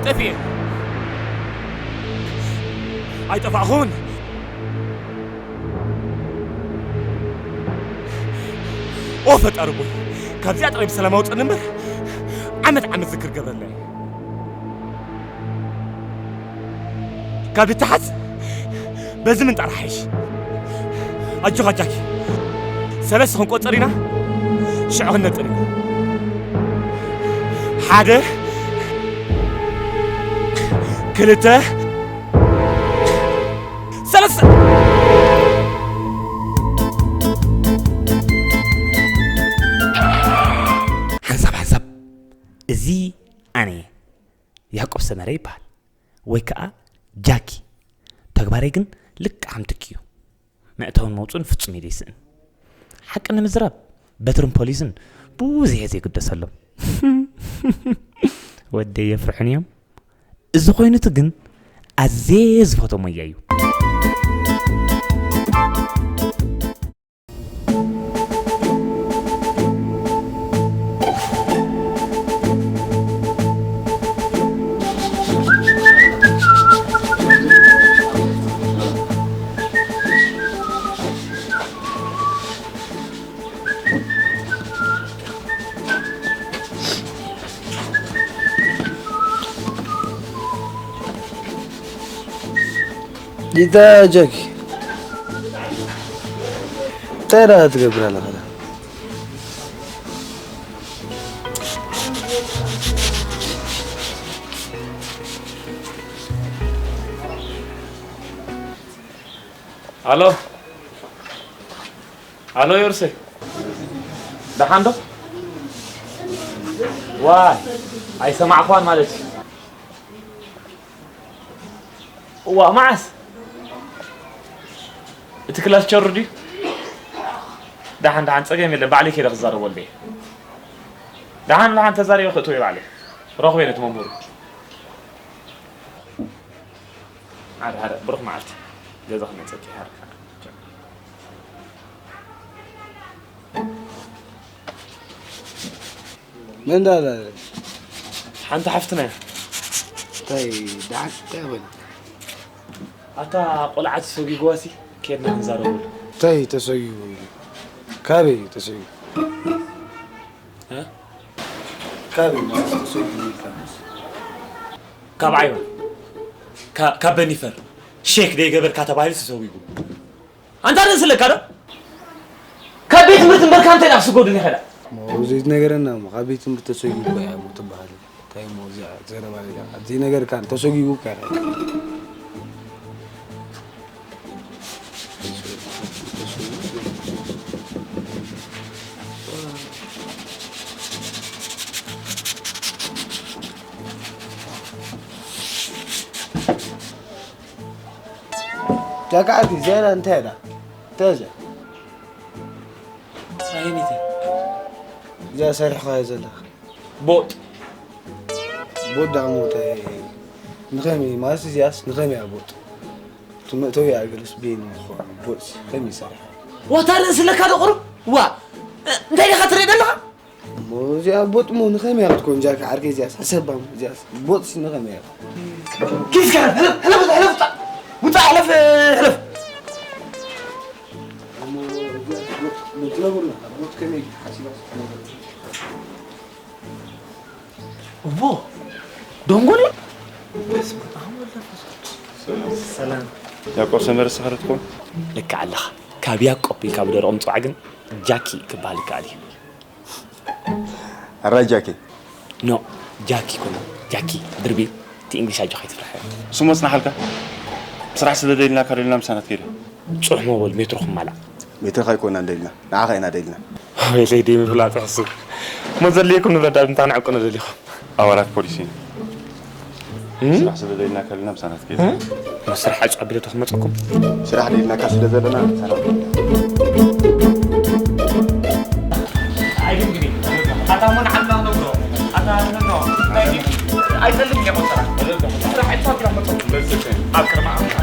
ጠፊኤ ኣይጠፋእኹን። ኦ ፈጣሪ ቦይ፣ ካብዚኣ ጥራይ ብሰላም ኣውፅእኒ እምበር ዓመት ዓመት ዝክር ገብረለይ። ካብ ልተሓዝ በዚ ምንጣር ሓይሽ። ኣጆኻ ጃኪ፣ ሰለስተ ክንቆጽር ኢና፣ ሽዑ ክንነጥር ኢና። ሓደ፣ ክልተ፣ ሰለስተ። ሓንሳብ ሓንሳብ፣ እዚ ኣነ እየ። ያዕቆብ ሰመረ ይበሃል፣ ወይ ከኣ ጃኪ። ተግባረይ ግን ልክዕ ከም ትኪ እዩ። መእተውን መውፅኡን ፍጹም እየ ዘይስእን። ሓቂ ንምዝራብ፣ በትርን ፖሊስን ብዙሕ እየ ዘይግደሰሎም። ወደይ የፍርሑኒ እዮም። እዚ ኮይኑቲ ግን ኣዝየ ዝፈትዎ ሞያ እዩ። ዲታ ጃኪ፣ እንታይ ደኣ ትገብር ኣለኻ? ኣሎ። ኣሎ ዮርሰ፣ ደሓን ዶ? ዋይ፣ ኣይሰማዕኳን ማለት እዩ። እዋ፣ መዓስ? እቲ ክላስ ቸሩ ድዩ? ደሓን፣ ደሓን፣ ጸገም የለን። ባዕለይ ከይደ ክዛረበሉ እየ። ደሓን፣ ደሓን፣ ተዛሪበ ክእትዎ እየ ባዕለይ። ረኽበ ነቲ መምህሩ። ሓደ፣ ሓደ፣ ብሩኽ መዓልቲ። ገዛ ክመጸኪ፣ ሓደ፣ ሓደ። መን ዳኣ? ሓንቲ ሓፍትና እያ። እንታይ ደሓን? እንታይ በል? ኣታ ቆልዓ ተሰጒግዋሲ፣ ኬድና ክንዛረበሉ። እንታይ ተሰጒጉ? ካበይ ተሰጒጉ? እ? ካበይ ማለት ተሰጒጉ ኢልካ? ካብ ዓይባ። ካ-፣ ካብ በኒፈር። ሼክ ደይገበርካ ተባሂሉ ተሰጒጉ። ኣንታ ርእሲ ኣለካ ዶ? ካብ ቤት ትምህርቲ እምበርካ እንታይ ናብ ስጎዱ ይኸዳ? እሞ ዘይትነገረና እሞ ካብ ቤት ትምህርቲ ተሰጒጉ እያ እሞ ትበሃል። እንታይ እሞ እዚኣ ዘረባ ሌላ? ዘይነገርካ ተሰጒጉ እኮ ኢኻ። ጃካ ዓዲ ዜና እንታይ ኢላ? እንታይ እያ? ስራየኒተ። እዚኣ ሰሪሕኻዮ ዘለኻ? ቦጥ። ቦጥ ደኣ እሞ እንታይ? ንኸመይ ማለት እዚኣስ ንኸመይ እያ ቦጥ? እቲ መእተዊ ኣገልግሎት ቤን ምኾኑ ቦጥ ከመይ ይሰርሕ? ዋታ ርእሲ ኣለካ ዶ ቁሩብ? ዋ! እንታይ ዲኻ ትርኢ ዘለኻ? እሞ እዚኣ ቦጥ እሞ ንኸመይ እያ ክትኮን ጃካ ዓርከይ እዚኣስ? ሕሰባ እሞ እዚኣስ ቦጥ ሲ ንኸመይ እያ? ኪድ እስከ ሕለፍ፣ ሕለፍ፣ ሕለፍ፣ ውጻእ፣ ውጻእ፣ ሕለፍ፣ ሕለፍ። እሞ እዚኣስ ቦጥ፣ ቦጥ ነውር ናታ። ቦጥ ከመይ ሓሲባስ ትነግር? እቦ፣ ደንጎል እየ። በስመ ኣብ ወወልድ ወመንፈስ ቅዱስ። ሰላም። ያዕቆብ ሰመረ ንስኻ ዶ ትኾን? ልክዕ ኣለኻ። ካብ ያዕቆብ ኢልካ ብደረቕ ምጽዋዕ ግን ጃኪ ክበሃል ይከኣል እዩ። ኣራይ ጃኪ? ኖ፣ ጃኪ ኮነ። ጃኪ፣ ድርቢ፣ እቲ እንግሊሽ ኣጆኻ ኣይትፍራሕ። ስሙ ኣጽናሓልካ። ስራሕ ስለ ደሊናካ ደሊና ምሳና ትከይድ። ጽሑፍ ሞባይል ሜትሮ ክማላእ። ሜትሮኻ ኣይኮናን ደሊና፣ ንዓኻ ኢና ደሊና። ወይለይ ደይ ምፍላጥ ሕሱብ። እሞ ዘድልየኩም ንብረት ዳብ እንታይ ንዕቅኖ ደሊኹም? ኣባላት ፖሊስ ኢና። እም? ስራሕ ስለ ደሊናካ ደሊና ምሳና ትከይድ። እም? እሞ ስራሕ ዕጹ ኣቢለ ዶ ክመጸኩም? ስራሕ ደሊናካ ስለ ዘለና ምሳና ትከይድ። ኣይግድን። ኣታ እሞ ንዓና ነግሮ። ኣታ ነግሮ። ኣይጸልም እየ ቆጸራ። ስራሕ ዕጹ ኣቢለ ክመጸኩም። ኣብ ቅድሚ ኣምላኽ።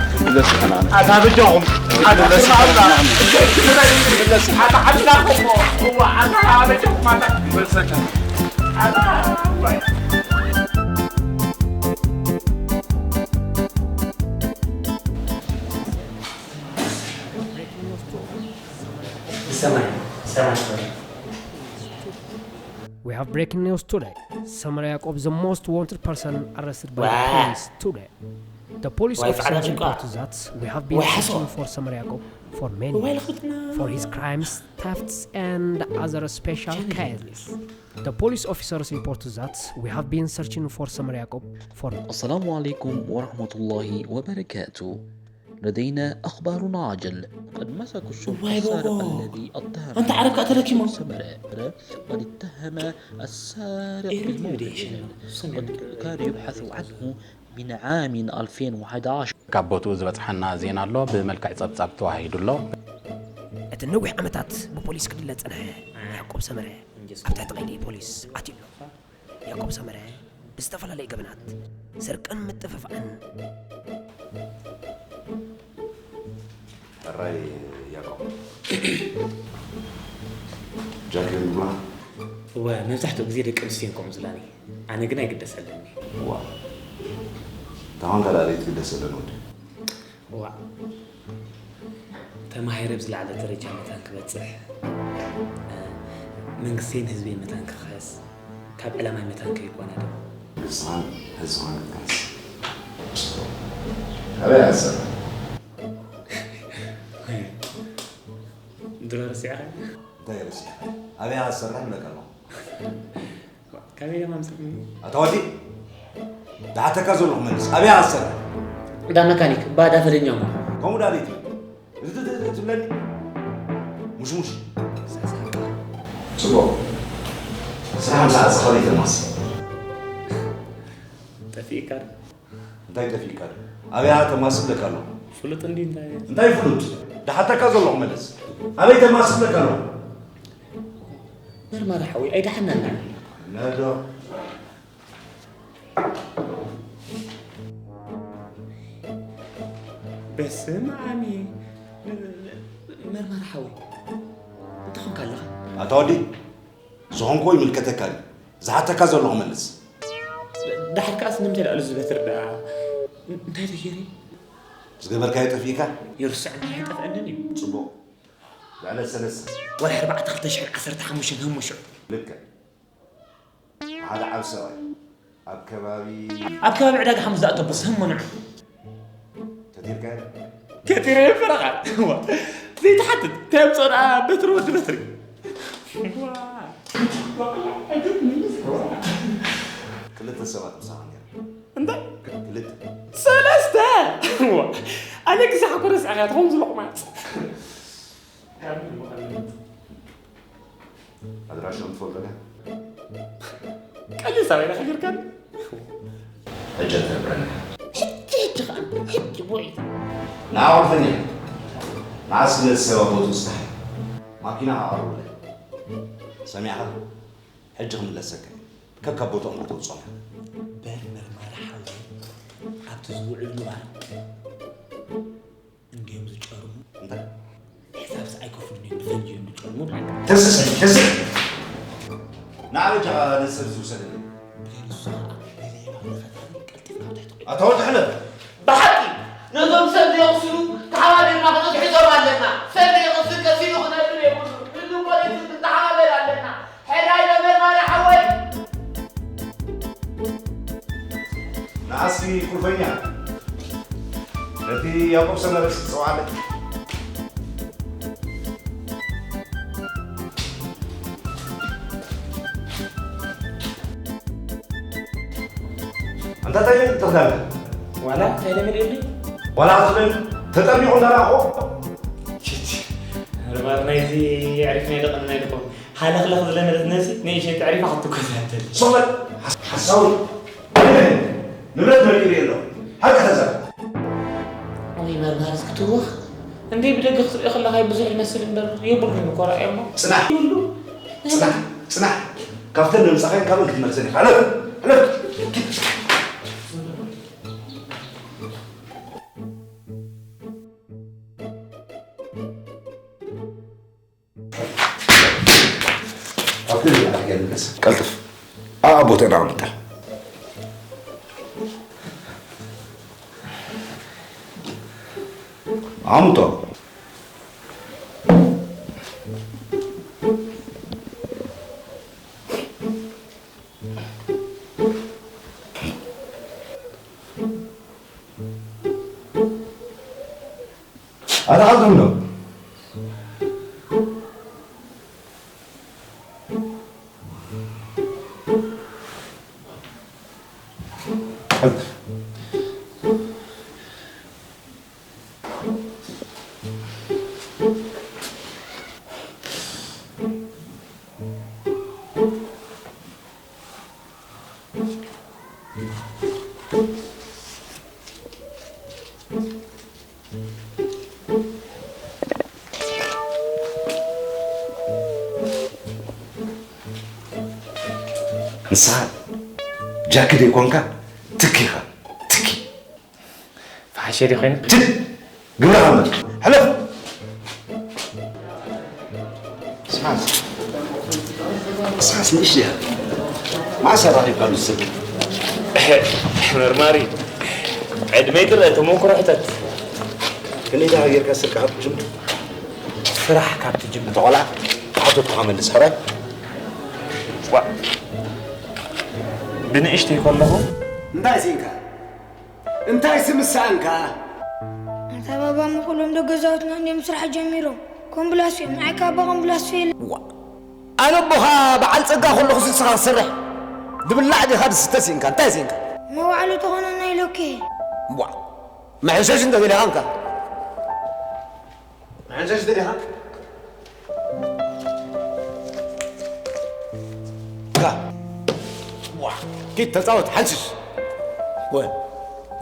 ኣታ በጃኹም። ኣታ በጃኹም። ኣታ ዓድና እኮ። እዋ፣ ኣታ በጃኹም፣ ኣታ። ኣታ፣ እዋይ። Breaking news today. Samar Yacob, the most wanted person, arrested by the Wow. police today. The police Why officer ጻዕዳ ጭቃ? reports that we have been Why searching ሓሶ? for Samar Yacob for many Why years ልኽብትና? for his crimes, thefts, and other special ቻሌንጅ cases. The police officers report that we have been searching for Samar Yacob for السلام عليكم ورحمة الله وبركاته. لدينا أخبار عاجل. قد مسكوا الشرطة واي السارق بابا. الذي اتهم أنت عارف قتلك يمو؟ سمرة. قد اتهم السارق إيه، بالموت. ليش؟ سمع. قد كان يبحث عنه من عام ألفين وحدعش. ካብ ቦትኡ ዝበጽሓና ዜና ኣሎ፣ ብመልክዕ ጸብጻብ ተዋሂዱ ኣሎ። እቲ ነዊሕ ዓመታት ብፖሊስ ክድለ ዝጸንሐ ያዕቆብ ሰመረ ኣብ ትሕቲ ቀይዲ ፖሊስ ኣትዩ ኣሎ። ያዕቆብ ሰመረ ብዝተፈላለየ ገበናት ስርቅን ምጥፍፋእን ሕራይ ያዕቆብ። ጃክዮን ድማ እወ፣ መብዛሕትኡ ግዜ ደቂ ኣንስትዮ እዮም ከምኡ ዝብላኒ። ኣነ ግን ኣይግደሰለኒ። እዋ፣ እንተኾንካ ደኣ ዘይትግደሰለን ወዲ። እዋ፣ ተማሂረ ብዝለዓለ ደረጃ መታን ክበጽሕ፣ እ፣ መንግስተይን ህዝበይን መታን ክኽሕስ፣ ካብ ዕላማይ መታን ከይጓነደ። ንስኻን ህዝብኻን ክትክሕስ። ኣበይ እያ ትሰርሕ? ድሮ ረሲዕኻ? እንታይ ረሲዕኻ? ኣበይ እያ ትሰርሕ እብለካ ኣለኹ። ካበይ ደማ ኣምፅእኒ? ኣታ ወዲ፣ ዝሓተካ ዘለኹ መልስ። ኣበይ እያ ትሰርሕ? እንዳ መካኒክ፣ ባዳ ፈለኛ እሞ። ከምኡ ዳ ደይትብል? ርትትት ትብለኒ? ሙሽሙሽ። ሳሳቃ። ጽቡቕ። ስራሕ ምስ ዓጸኻ ዘይተማሲ። ጠፊእካ ዶ? እንታይ ጠፊእካ ዶ? ኣበይ እያ ተማሲ እብለካ ኣለኹ። ፍሉጥ እንዲ እንታይ? እንታይ ፍሉጥ? ዝሓተካ ዘለኹ መልስ። ኣበይ ተማሲ እብለካ ኣለኹ። መርማሪ ሓወይ፣ ኣይደሓናናን። ነዶ። በስመ ኣብ። መርማሪ ሓወይ፣ እንታይ ኾንካ ኣለኻ? ኣታ ወዲ፣ ዝኾንክዎ ይምልከተካ ድዩ? ዝሓተካ ዘለኹ መልስ። ደሓር ከኣስ ንምንታይ ልዕሊ ዝበትር ደኣ? እንታይ ተገይሩ? ዝገበርካዮ ጠፊእካ? ይርስዐኒ ኣይጠፍአንን እዩ። ጽቡቕ። ብዕለት ሰለስተ። ወርሒ ኣርባዕተ ክልተ ሽሕን ዓሰርተ ሓሙሽተን ህሙሽዑ። ልክዕ። ሓደ ዓቢ ሰብኣይ ኣብ ከባቢ ኣብ ከባቢ ዕዳጋ ሓሙስ ዝኣተቦ ስም መኑዕ። ተቲርካዮ? ተቲረዮ ፈረቓ። እዋ። ዘይትሓትት። እንታይ ኣምጽኦ ደኣ በትሪ ወዲ በትሪ። እዋ። ክልተ ሰባት ምሳኻ ነይሮም። እንታይ? ክልተ። ሰለስተ! እዋ። ኣነ ግዛዕ እኮ ረሲዕካያ ትኸውን ዝለቑማት። ኣድራሽኦም ትፈልጦ ዲኻ? ቀሊል ሳብ ኢኻ ጌርካኒ። ሕጂ ኣይትነግረኒ። ሕጂ፣ ሕጂ ኸኣ፣ ሕጂ ቦይ። ንዓ ቁልፈኛ፣ መዓስ ነቲ ሰብ ኣብ ቦትኡ ስታሕ። ማኪና ኣቕርቡለይ። ሰሚዕኻ? ሕጂ ክምለሰካ። ከካብ ቦትኦም ከተውጽኦም ኢኻ። በል መርማሪ ሓወይ፣ ኣብቲ ዝውዕልሉ ባር እንድዮም ዝጨርሙ። እንታይ? ሕሳብስ ኣይከፍሉን እዮም፣ ብፈንጂ እዮም ዝጨርሙ ብለካ። ተስእ፣ ተስእ። ንዓ በጃኻ ነዚ ሰብ እዚ ውሰደለይ። ብዘይ ንሱ ኸኣ ብዘይ ባዕሉ ፈታኒ ቀልጢፍካ ኣብ ትሕቲ ቆይታ። ኣታ ወዲ ሕለፍ። ብሓቂ ነዞም ሰብ ዘየቕስሉ ተሓባቢርና ክንሕዞም ኣለና። ሰብ ዘየቕስል ቀሲሉ ክነብር የብሉን። ክንድን ፖሊስን ክንተሓባበር ኣለና። ሕራይ ዶ መርማሪ ሓወይ? ንዓስቲ ቁልፈኛ፣ ነቲ ያዕቆብ ሰመረ እስኪ ጽውዓለይ። ኣንታ እንታይ ትኽዳለ? ዋላ እንታይ ለመደልኒ? ዋላ ኣትለን ተጠርኒቑ እንዳረኣኹ። ችች፣ ርባር ናይዚ ኣዕሪፍና ይደቐንና ይደቐን። ሃለኽለኽ ዝለመደት ነብሲ ንእሸት ኣዕሪፋ ክትኮሳተል። ሶመል፣ ሓስ-፣ ሓሳዊ። ንብረት መሊኡ ይርኢ ኣሎ። ሓቂ ተዛረብ። ወይ መርማሪ እስኪ ትውኽ። እንዴ ብደገ ክትሪኦ ከለኻ ብዙሕ ይመስል እምበር የብሉን እኮ ራእዮሞ። ጽናሕ። ይብሉ። ጽናሕ፣ ጽናሕ። ካብተን ነምጻኻየን ካልኦት ክትመልሰን ኢኻ። ሕለፍ፣ ሕለፍ። ኣብ ክንዲ ኣድርገ ንመለስ። ቀልጥፍ። ኣኣ፣ ቦታና ኣምጣ። ኣምጦ። ኣታ ቃልቶም ዶ? ንስኻ ጃኪ ደይኮንካ ትኪ ኢኻ። ትኪ። ፈሓሸ ድዩ ኮይኑ? ትክ! ግብርኻ ምለስ። ሕለፍ! ስሓስ። ስሓስ ንእሽቶ እያ። መዓስ ኣራኺብካ ምስ ስልኪ? መርማሪ፣ ዕድመይ ትረአ፣ ተመኩሮ ሕተት። ክንደይ ደኣ ጌርካ ስልክኻ ትጅምር? ስራሕ ካብ ትጅምር። እታ ቆልዓ ተሓተትኩኻ መልስ፣ ሕራይ? ዋእ፣ ብንእሽተይ ከለኹ እንታይ ስኢንካ? እንታይ ስም ሰኣንካ? ኣታ ባባ፣ ምኹሎም ዶ ገዛውትና እንድዮም ስራሕ ጀሚሮም? ኮምብላስ እዮም። ንዓይ ካብ ኣባ ኮምብላስ ፈይለ። ዋ፣ ኣነ ኣቦኻ በዓል ጸጋ ከለኹ ንስኻ ክትሰርሕ? ዝብላዕ ዲኻ ዝስተ ስኢንካ? እንታይ ስኢንካ? መዋዕሎ ተኾነና ኢሎኬ። ዋ፣ መሐሸሽ እንተ ገሊኻ እንካ። መሐሸሽ ደሊኻ? ካ። ዋ፣ ኪድ ተጻወት፣ ሓንሽሽ። ወ፣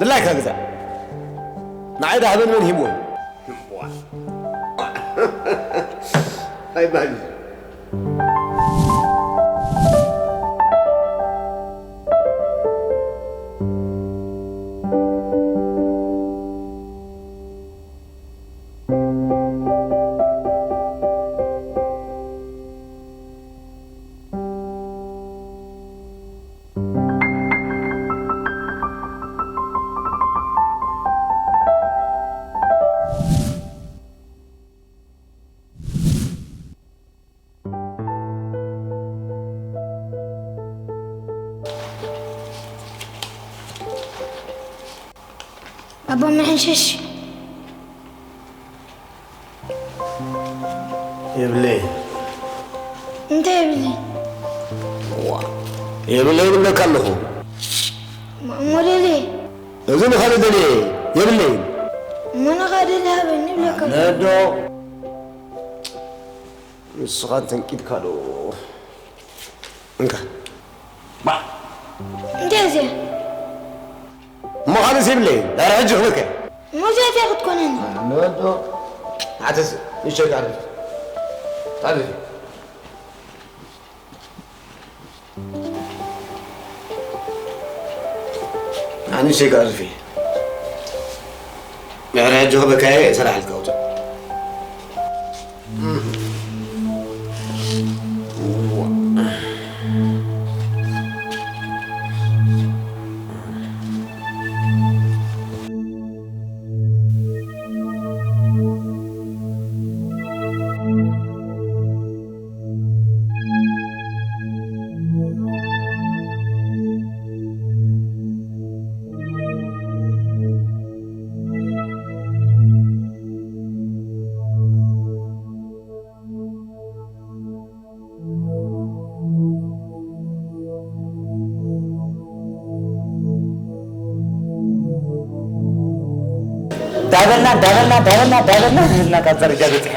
ድላይካ ግዛእ። ንዓይ ዳህበን መን ሂብዎ? ዋ። ኣይባህል። ኣባ መሐሸሽ። የብለይ። እንታይ የብለይ? ዋ፣ የብለይ ይብለካ ኣለኹ። ሞ-፣ ሞዴለይ። እዚ ንኻልእ ደልየ የብለይ። እሞ ንኻ ደልየ ሃበኒ ይብለካ ኣለኹ። ነዶ። ንስኻ እንተንቂድካ ዶ? እንካ። ባ። እንታይ እዚኣ? እሞ ካልእ ዘይብለይ፣ ዳር ሕጂ ክብልከ። እሞ እዚኣ እንታይ ክትኮነኒ? ነዶ። ኣተስ፣ ንሸይ ጋር። ታዲያ። ኣንሸይ ጋር ፊ። ምሕረ ሕጂ ክብልከ፣ ሰላሕ ልትከውት። ዳበልና፣ ዳበልና፣ ዳበልና፣ ዳበልና፣ እናቃጸር እጃ ዘጽሐ።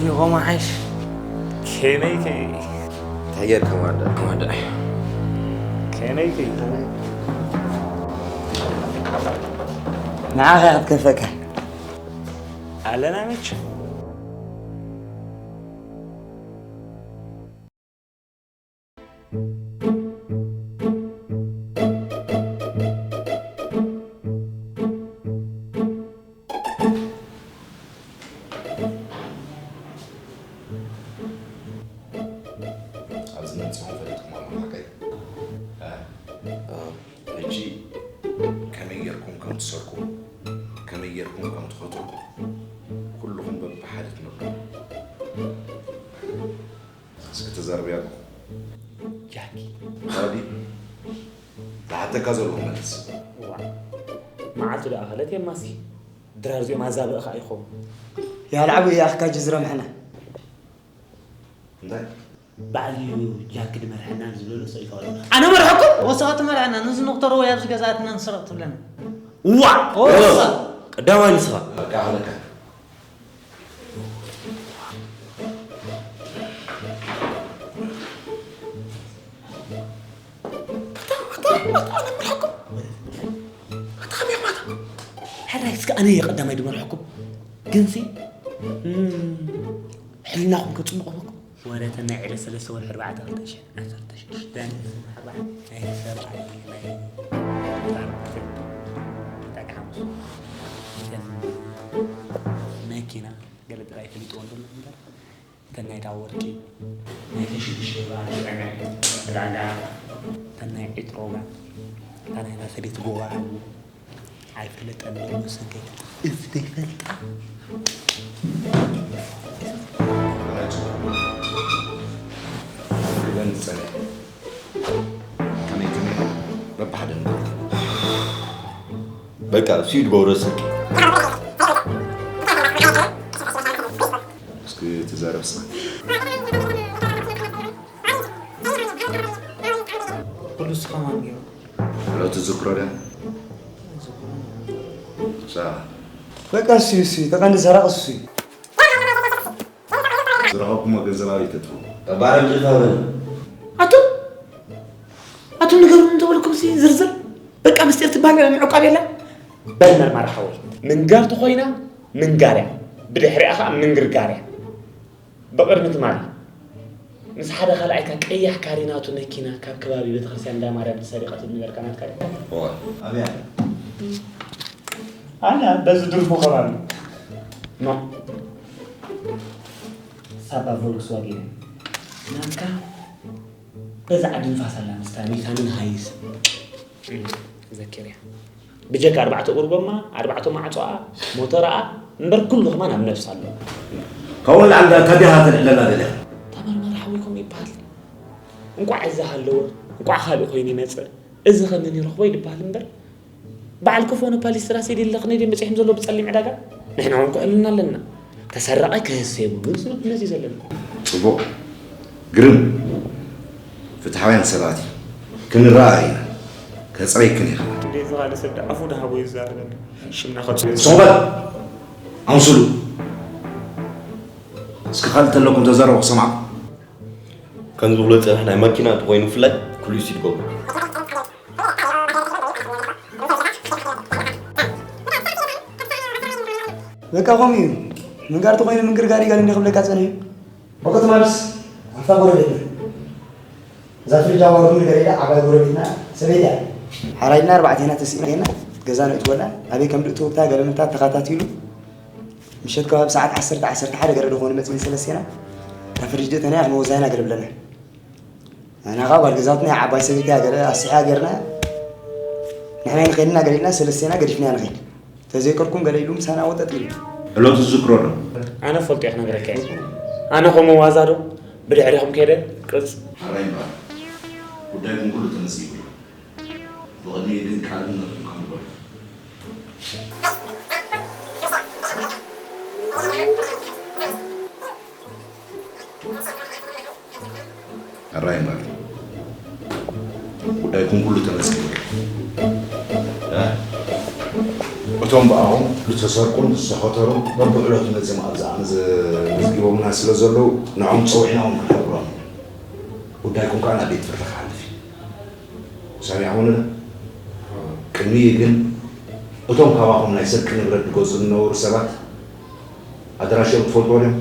ይኾም ሓሽ። ከመይ ከይ? እንታይ ጌርካ ዋዳ፣ ዋዳ? ከመይ ከይ? ንዓኻ ክትከፈካ። ኣለና መቸም። ኣብዚ መጺኹም ፈሊጥኩም ኣለኹም ሓቀይ? እ፣ እ፣ ሕጂ ከመይ ጌርኩም ከም ትሰርቁ፣ ከመይ ጌርኩም ከም ትኸትሩ፣ ኩልኹም በብሓደ ትነግሩ። እስኪ ተዛረቡ ያቁ። ጃኪ። ታዲ፣ ዝሓተካ ዘለኹ መልስ። ዋ፣ መዓልቱ ደኣ ኸለት የማሲ። ድራር እዚኦም ኣዛብእ ኸኣ ይኸውን። ያልዓቡ ያኽካ ጅዝረ ምሕና። እንታይ? ባዕሉ ጃክ ድመርሐና ዝብለሉ ሰው ይፈቕዶ። ኣነ መርሐኩም? ወሰኻ ትመርሐና፣ ነዚ ንቕተሮ ወይ ኣብዚ ገዛትና ንስረቕ ትብለና። ዋ! ኦ! ቀዳማይ ንስኻ። በቃ፣ በቃ። ሕራይ እስከ ኣነ እየ ቀዳማይ ድመርሐኩም። ግንሲ፣ እም፣ ሕልናኹም ከጽብቕ ኣለኩም። ወረ ተናይ ዕለት ሰለስተ ወርሒ ኣርባዕተ ክልተ ሽሕን ዓሰርተ ሽዱሽተን ማሕባ ናይ ሰብኣይ ናይ ዳርባትን ዕዳጋ ሓሙስ። እተን መኪና ገለ ጥራይ ፈሊጥዎ እንተሎ እምበር፣ እተን ናይ ዳ ወርቂ፣ ናይ ተሽዱሽተ ባር ዕዳጋ፣ እተን ናይ ዒጥሮጋ፣ እታ ናይ ዳ ሰበይቲ ጎባኣ፣ ኣይፍለጠን ዘሎ ሰገድ። እዚ ዘይፈልጣ። ክበን ዝጸንሕ። ከመይ ከመይ በብሓደ ንገብር። በቃ፣ እሱ ይድገው ርእስኪ። እስኪ ትዛረብ ስማ። ኩሉ ስኻ ማን ገይሩ? ሎቲ ዝክሮ ደ? ሳ። በቃ እሱ፣ እሱ፣ ተቐንዲ ሰራቕ እሱ። ዝረኸብኩሞ ገንዘብ ኣበይ ተጥፍኡ? ባረም ዝፋበል። ኣቱም፣ ኣቱም ንገሩኒ እንተበልኩም ሲ ዝርዝር። በቃ ምስጢር ትበሃል ምዕቃብ የለን። በል መርማር ሓወይ። ምንጋር ተኾይና ምንጋር እያ። ብድሕሪኣ ኸኣ ምንግርጋር እያ። ብቕድሚ ትማሊ ምስ ሓደ ካልኣይካ ቀያሕ ካሪናቱ መኪና ካብ ከባቢ ቤተክርስትያን እንዳ ማርያም ተሰሪቐት ዝነበርካ ናትካ ድያ? እወ። ኣበይ ኣላ? ኣላ በዚ ድርቡ ከባቢ። ኖ። ሳባ ቮልክስዋጌን ናትካ በዛ ዓዲ ንፋስ ኣላ ምስታ ኒሳንን ሃይስ። እም፣ ዘኪርያ። ብጀካ ኣርባዕተ እግሩ ጎማ፣ ኣርባዕተ ማዕጾኣ፣ ሞተርኣ፣ እምበር ኩሉ ከማን ኣብ ነብሳ ኣሎ። ካብኡ ንላዕሊ እንታይ ድኻ ተልዕለና ደሊኻ? ተመርመር ሓዊኩም ይበሃል። እንቋዕ እዚ ሃለወ፣ እንቋዕ ካልእ ኮይኑ ይመጽእ፣ እዚ ከ መን ይረኽቦ ይድበሃል እምበር፣ በዓል ክፎ ንፓሊስትራ ሲዲ ለኽነይ ድዮም በጺሖም ዘለዉ ብጸሊም ዕዳጋ? ንሕና እውን ክሕልና ኣለና። ተሰረቐ ክህሰ የብሉን ዝብል ነዚ ዘለና። ጽቡቕ። ግርም። ፍትሓውያን ሰባት እዩ። ክንረኣእ ኢና። ከጽረይክን ኢኻ። እንዴት ዝኻለ ሰብ ደኣ ኣፉ ደሃቦ ይዛረበኒ። ሽምና ከጽዮ። ሶበት! ኣምስሉ። እስኪ ካልእ ተለኩም ተዛረቡ ክሰማዕኩም። ከም ዝብሎ ጽናሕ ናይ ማኪና እንተኾይኑ ብፍላይ ኩሉ እዩ ሲድ ጎማ። በቃ ከምኡ እዩ። ምንጋር ተኾይኑ ምንግርጋር ይጋል እንደ ክብለካ ጸኒሑ። በቃ ትማልስ ኣንታ ጎረቤትና። እዛ ፍሪጅ ኣዋርዱ ንገር ኢላ ዓባይ ጎረቤትና ሰበይታ እያ። ሓራይና ኣርባዕቴና ተስኢና ገዛ ንእትወላ ኣበይ ከም ድእትውታ ገለ ምንታት ተኻታቲሉ ምሸት ከባቢ ሰዓት ዓሰርተ፣ ዓሰርተ ሓደ ገለ ዝኾኑ መጺና ሰለስቴና እታ ፍሪጅ ድእተናያ ክመወዛይና ገለ ብለና። ኣና ኸኣ ጓል ገዛውትና ዓባይ ሰበይታ ገለ ኣስሕያ ጌርና ንሕና ንኸይድና ገለ ኢልና ሰለስቴና ገዲፍናያ ንኸይድ። ተዘይከርኩም ገለ ኢሉ ምሳና ወጠጥ ኢሉ። ዕለቱ ዝዝክሮ ዶ? ኣነ ፈልጦ እየ ክነግረካ እየ። ኣነ ከምኡ ዋዛ ዶ ብድሕሪኹም ከይደ ቅርጽ። ሓራይ እምበኣር ጉዳይኩም ኩሉ ተመዝጊቡ እዩ። ብቕድሚኡ ግን ቃልነትኩም ከንብበሉ። ሕራይ እምበኣር ጉዳይኩም ኩሉ ተመዝጊቡ። እ? እቶም ብኣኹም ዝተሰርቁን ዝተኸተሩን በብዕለቱ መጺኦም ኣብዚ ኣመዝጊቦምና ስለ ዘለዉ ንዖም ጸዊዕና እውን ክንሕብሮም ኢና። ጉዳይኩም ከኣ ናብ ቤት ፍርዲ ክሓልፍ እዩ። ሰሚዕኹምኒ ዶ? ቅድሚኡ ግን እቶም ካባኹም ናይ ስርቂ ንብረት ዝገዝኡ ዝነበሩ ሰባት ኣድራሽኦም ትፈልጥዎ ድዮም?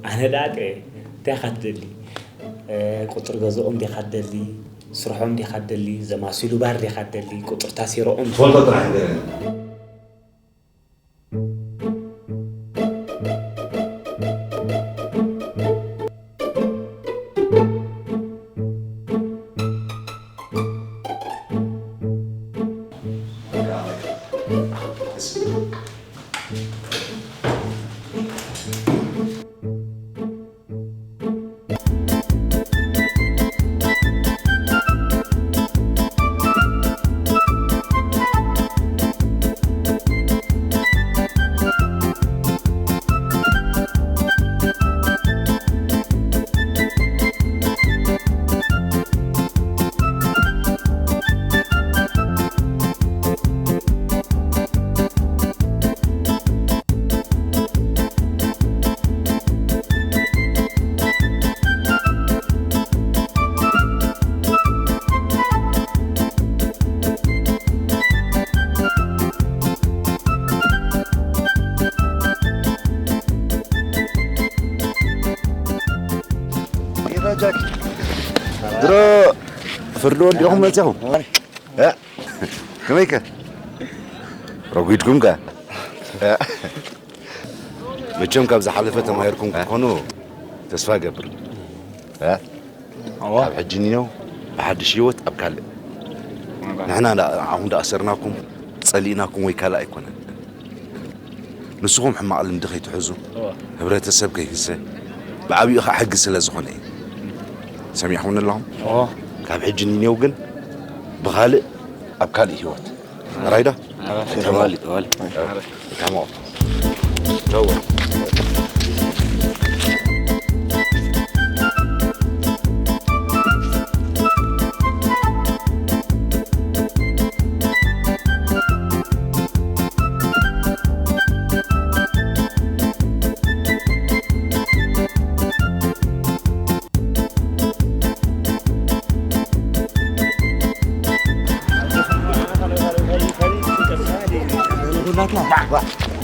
ኣነ ደኣ እንታይ ኢኻ ትደሊ? ቁፅሪ ገዝኦም ዲኻ ትደሊ? ስርሖም ዲኻ ትደሊ? ዘማስይሉ ባር ዲኻ ትደሊ? ቁፅሪ ታሴርኦም? ትፈልጦ ጥራሕ ንገረኒ። ድሮ ፍርዲ ወዲኹም መፂኹም። ከመይከ ረጒድኩም ከ? መቸም ካብ ዝሓለፈ ተማሂርኩም ክትኮኑ ተስፋ እገብር። ካብ ሕጂ ንየው ብሓድሽ ህይወት ኣብ ካልእ ንሕና ንዓኹም ዳኣሰርናኩም ጸሊእናኩም ወይ ካልእ ኣይኮነን። ንስኹም ሕማቕ ልምዲ ከይትሕዙ፣ ህብረተሰብ ከይህሰ፣ ብዓቢኡ ኸዓ ሕጊ ስለ ዝኾነ እዩ። ሰሚዕኹምኒ ኣለኹም? ካብ ሕጂ ንኔው ግን ብኻልእ ኣብ ካልእ ህይወት ራይዳ ተማሊ ተማሊ ተማሊ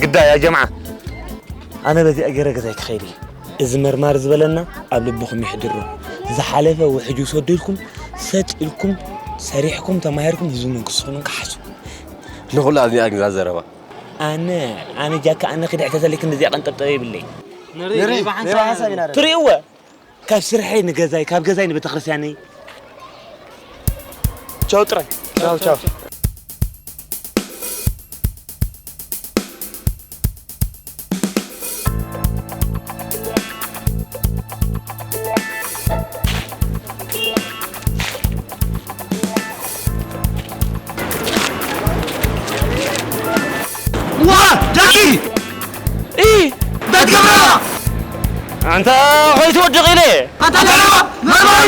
ግዳ ያ ጀምዓ ኣነ በዚኣ ገይረ ገዛይ ክኸይድ እየ። እዚ መርማር ዝበለና ኣብ ልብኹም ይሕድሮ። ዝሓለፈ ውሕጅ ውሰዱ ኢልኩም ሰጥ ኢልኩም ሰሪሕኩም ተማሂርኩም ህዝቢ መንግስቲ ትኾኑ ክሓሱ። ንኹሉ ኣብዚኣ ግዛ ዘረባ ኣነ ኣነ ጃካ ኣነ ክድሕተተለይ ክንዲዚኣ ቀንጠብጠበ ይብለይ። ትርእይወ ካብ ስርሐይ ንገዛይ ካብ ገዛይ ንቤተክርስትያነይ። ቻው ጥራይ። ቻው ቻው። ዋ ዳኒ ኢ ዳትገብራ ኣንታ ኸይትወድቕ ኢለ ኣታ ዳና መርማሪ